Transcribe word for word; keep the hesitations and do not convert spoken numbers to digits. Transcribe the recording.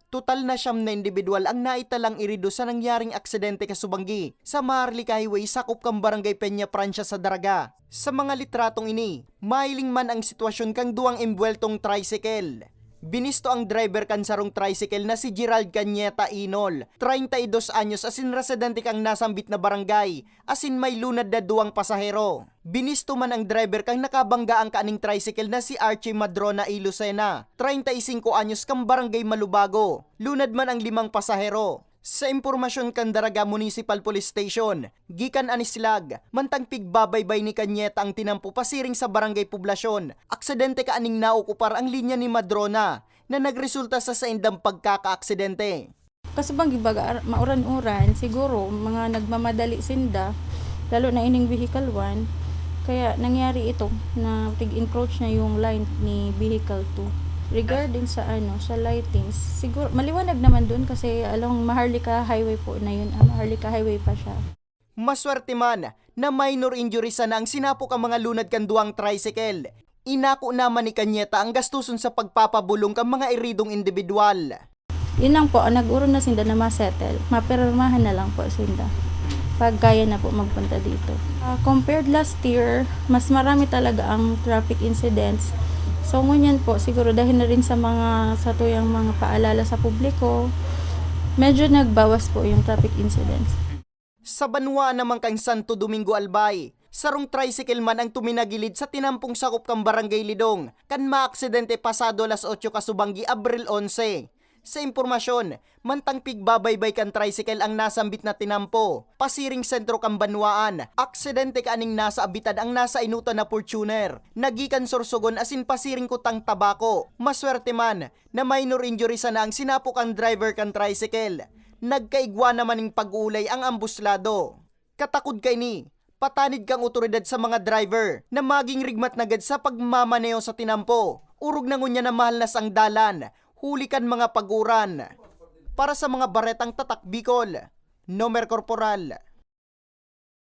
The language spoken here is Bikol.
Total na siyam na indibidwal ang naitalang irido sa nangyaring aksidente kasubanggi sa Maharlika Highway sakop kan Barangay Peña Francia sa Daraga. Sa mga litratong ini, mahiling man ang sitwasyon kan duwang embweltong tricycle. Binisto ang driver kan sarong tricycle na si Gerald Cañeta Inol, treinta y dos anyos, asin residente kan nasambit na barangay, asin may lunad na duwang pasahero. Binisto man ang driver kan nakabanggaan kaning tricycle na si Archie Madrona y Lucena, treinta y cinco anyos, kan Barangay Malubago. Lunad man ang limang pasahero. Sa impormasyon kan Daraga Municipal Police Station, gikan Anislag, mantang pigbabaybay ni Cañeta ang tinampo pasiring sa Barangay Poblacion, aksidente kaaning naokupar ang linya ni Madrona na nagresulta sa saindang pagkakaaksidente. Kasubanggi baga ar-, mauran-uran, siguro mga nagmamadali sinda, lalo na ining vehicle one, kaya nangyari ito na tig-encroach na yung line ni vehicle two. Regarding sa ano, sa lightings, siguro maliwanag naman dun kasi along Maharlika Highway po na yun, ah, Maharlika Highway pa siya. Maswerte man na minor injury sana ang sinapok ang mga lunad kan duwang tricycle. Inako naman ni Cañeta ang gastuson sa pagpapabulong kan mga iridong indibidwal. Yun lang po, nag-urong na sinda na ma-settle. Mapirmahan na lang po sinda pag kaya na po magpunta dito. Ah, compared last year, mas marami talaga ang traffic incidents. So, ngunyan po, siguro dahil na rin sa mga satuyang mga paalala sa publiko, medyo nagbawas po yung traffic incidents. Sa banwaan naman kan Santo Domingo, Albay, sarong tricycle man ang tuminagilid sa tinampong sakop kan Barangay Lidong, kan maaksidente pasado alas otso kasubanggi, Abril onse. Sa impormasyon, mantang pigbabaybay kan tricycle ang nasambit na tinampo, pasiring sentro kan banwaan, aksidente kaaning nasa abitan ang nasa inutan na Fortuner, nagikan Sorsogon asin pasiring kutang Tabaco. Maswerte man na minor injury sana ang sinapok kan driver kan tricycle. Nagkaigwa naman ning pag-uulay ang ambos lado. Katakod kaini, patanid kan awtoridad sa mga driver na maging rigmat na gad sa pagmamaneho sa tinampo, orog na ngunyan na mahalnas ang dalan, huli kan mga pag-uran. Para sa mga baretang Tatak Bicol, Nomer Corporal.